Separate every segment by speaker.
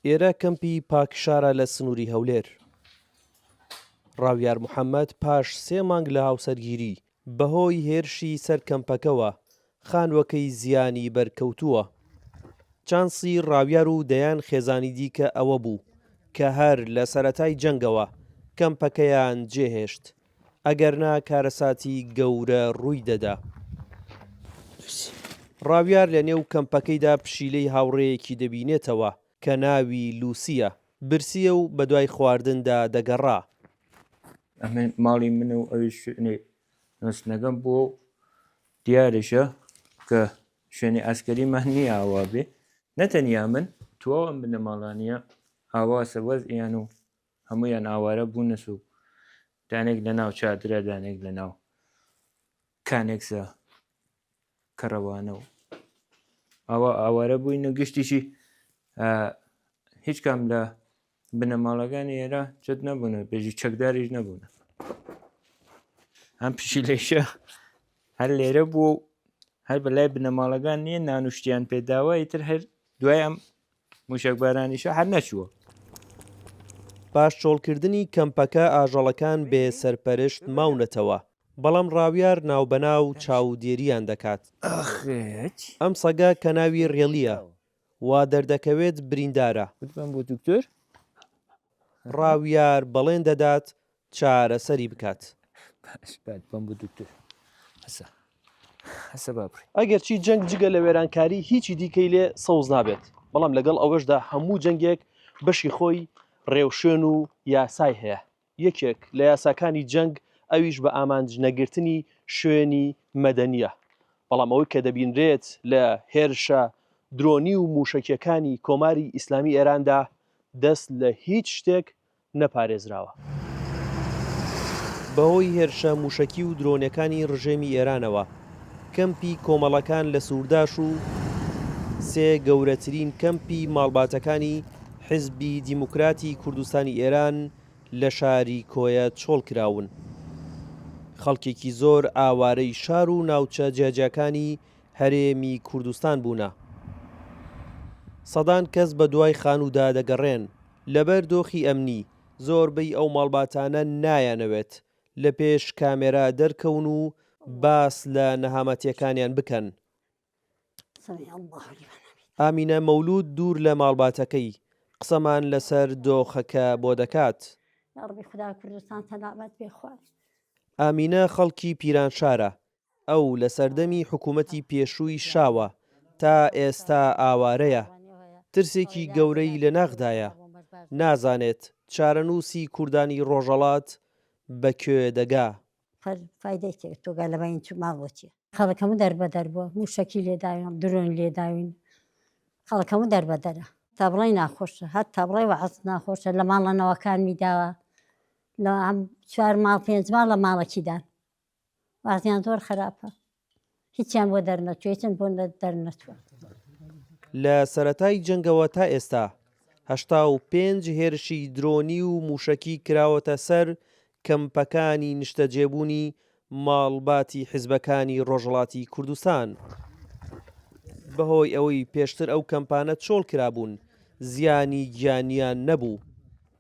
Speaker 1: ئێرە کەمپی پاکشارە لە سنووری هەولێر. ڕاویار محەمەد پاش سێ مانگ لە هاوسەرگیری، بەهۆی هێرشی سەر کەمپەکەوە خانووەکەی زیانی بەرکەوتووە. چانسی ڕاویار و دەیان خێزانی دیکە ئەوە بوو کە هەر لە سەرەتای جەنگەوە کەمپەکەیان جێهێشت، ئەگەرنا کارەساتی گەورە ڕووی دەدا. ڕاویار لە نێو کەمپەکەیدا پشیلەی هاوڕێیەکی دەبینێتەوە کە ناوی لوسییە، برسییە و بەدوای خواردندا دەگەڕا.
Speaker 2: ئەمە ماڵی منە و ئەویش شوێنی نووستنەکەم بووە و دیاریشە کە شوێنی ئەسکەریمان نییە ئاوا بێ نەتەنیا من تواو ئەم بنەماڵانە ئاواسە وەزعیان و هەموویان ئاوارە بوونەس و دانێک لە ناو چادرە دانێک لە ناو کانێکسە کەڕەوانە و ئاوا ئاوارە بووین و گشتیشی هیچ کام لە بنەماڵەکانی ئێرە چت نەبوون بێژی چەکداریش نەبوون ئەم پشیلەیشە هەر لێرە بوو و هەر بەلای بنەماڵەکان نییە نانوشتیان پێداوە ئیتر هەر دوای ئەم موشەکبارانیشە هەر نەچووە.
Speaker 1: پاش چۆڵکردنی کەمپەکە ئاژەڵەکان بێ سەرپەرشت ماونەتەوە، بەڵام ڕاویار ناوبەناو چاودێرییان دەکات. ئەم سەگە کە ناوی ڕێڵییە، وا دەردەکەوێت بریندارە. ڕاویار بەڵێن دەدات چارەسەری بکات. ئەگەرچی جەنگ جگە لە وێرانکاری هیچی دیکەی لێ سەوز نابێت، بەڵام لەگەڵ ئەوەشدا هەموو جەنگێک بەشی خۆی ڕێوشوێن و یاسای هەیە، یەکێک لە یاساکانی جەنگ ئەویش بە ئامانج نەگرتنی شوێنی مەدەنییە، بەڵام ئەوەی کە دەبینرێت لە هێرشە درۆنی و مووشەکییەکانی کۆماری ئیسلامی ئێراندا دەست لە هیچ شتێک نەپارێزراوە. بەهۆی هێرشە مووشەکی و درۆنەکانی ڕژێمی ئێرانەوە، کەمپی کۆمەڵەکان لە سوورداش و سێ گەورەترین کەمپی ماڵباتەکانی حیزبی دیموکراتی کوردستانی ئێران لە شاری کۆیە چۆڵ کراون. خەڵکێکی زۆر ئاوارەی شار و ناوچە جیاجیاکانی هەرێمی کوردستان بوونە. سەدان کەس بەدوای خانوودا دەگەڕێن. لەبەر دۆخی ئەمنی، زۆربەی ئەو ماڵباتانە نایانەوێت لە پێش کامێرا دەرکەون و باس لە نەهامەتیەکانیان بکەن. ئامینە مەولود دوور لە ماڵباتەکەی، قسەمان لەسەر دۆخەکە بۆ دەکات. ئامینە خەڵکی پیرانشارە، ئەو لە سەردەمی حکوومەتی پێشووی شاوە تا ئێستا ئاوارەیە، ترسێکی گەورەی لە ناخدایە، نازانێت چارەنووسی کوردانی ڕۆژەڵات بە کوێ دەگا.
Speaker 3: خەڵک هەموو دەربەدەر بووە، مووشەکی لێداوین، درۆن لێداوین، خەڵک هەموو دەربەدەرە. تا بڵێی ناخۆشە، هەر تا بڵێی وەعز ناخۆشە، لە ماڵە نەوەکانمی داوە، لە چوار ماڵ پێنج ماڵ لە ماڵەکی دان. وازیان زۆر خراپە هیچیان بۆ دەرنەچوو هیچن بۆ دەرنەچووە.
Speaker 1: لە سەرەتای جەنگەوە تا ئێستا 85 هێرشی درۆنی و مووشەکی کراوەتە سەر کەمپەکانی نیشتەجێبوونی ماڵباتی حیزبەکانی ڕۆژهەڵاتی کوردستان. بەهۆی ئەوەی پێشتر ئەو کەمپانە چۆڵ کرابوون زیانی گیانیان نەبوو،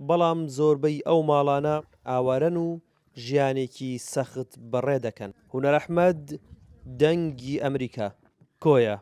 Speaker 1: بەڵام زۆربەی ئەو ماڵانە ئاوارەن و ژیانێکی سەخت بەڕێ دەکەن. هونەر ئەحمەد، دەنگی ئەمریکا، کۆیە.